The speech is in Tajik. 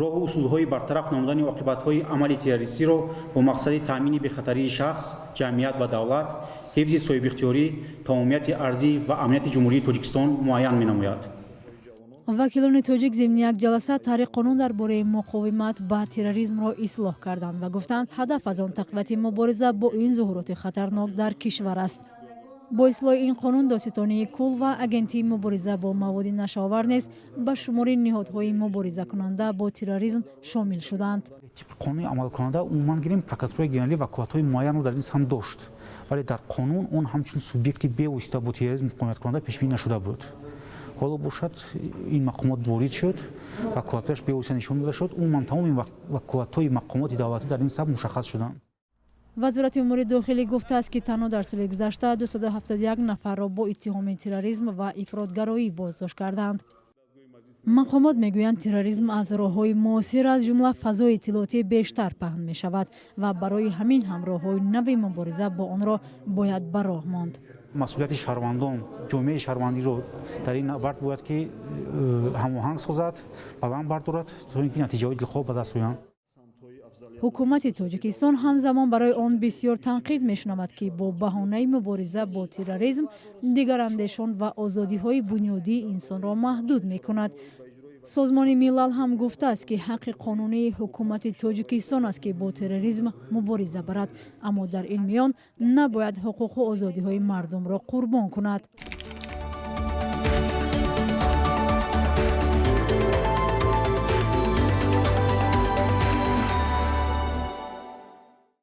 Роҳу усулҳои бартараф намудани оқибатҳои амали террористиро бо мақсади таъмини бехатарии шахс, ҷамъият ва давлат, ҳифзи соҳибихтиёрӣ, тамомияти арзӣ ва амнияти Ҷумҳурии Тоҷикистон муайян менамояд. Вакилони тоҷик зимни як ҷаласа тарҳи қонун дар бораи муқовимат ба терроризмро ислоҳ карданд ва гуфтанд, ҳадаф аз он тақвияти мубориза бо ин зуҳуроти хатарнок дар кишвар аст. Бо ислоҳи ин қонун Додситонии кулл ва Агентии мубориза бо маводи нашаовар низ ба шумори ниҳодҳои муборизакунанда бо терроризм шомил шуданд. Тибқи қонуни амалкунанда, умуман гирем, Прокуратураи генералӣ ваколатҳои муайянро дар ин самт дошт, вале дар қонун он ҳамчун субъекти бевосита бо терроризм муқовиматкунанда пешбинӣ нашуда буд. Ҳоло бошад, ин мақомот ворид шуд, ваколатҳояш бевосита нишон дода шуд. Умуман, тамоми ваколатҳои мақомоти давлатӣ дар ин самт мушаххас шуданд. Вазорати умури дохилӣ гуфтааст, ки танҳо дар соли гузашта 271 нафарро бо иттиҳоми терроризм ва ифротгароӣ боздошт карданд. Мақомот мегӯянд, терроризм аз роҳҳои муосир, аз ҷумла фазои иттилоотӣ, бештар паҳн мешавад ва барои ҳамин ҳам роҳҳои нави мубориза бо онро бояд ба роҳ монд. Масъулияти шаҳрвандон, ҷомеаи шаҳрвандиро дар ин набард бояд ки ҳамоҳанг созад, баланд бардорад, то ин ки натиҷаҳои дилхоҳ ба даст оянд. Ҳукумати Тоҷикистон ҳамзамон барои он бисёр танқид мешунавад, ки бо баҳонаи мубориза бо терроризм дигарандешон ва озодиҳои бунёдии инсонро маҳдуд мекунад. Созмони Милал ҳам гуфтааст, ки ҳаққи қонунии ҳукумати Тоҷикистон аст, ки бо терроризм мубориза барад, аммо дар ин миён набояд ҳуқуқу озодиҳои мардумро қурбон кунад.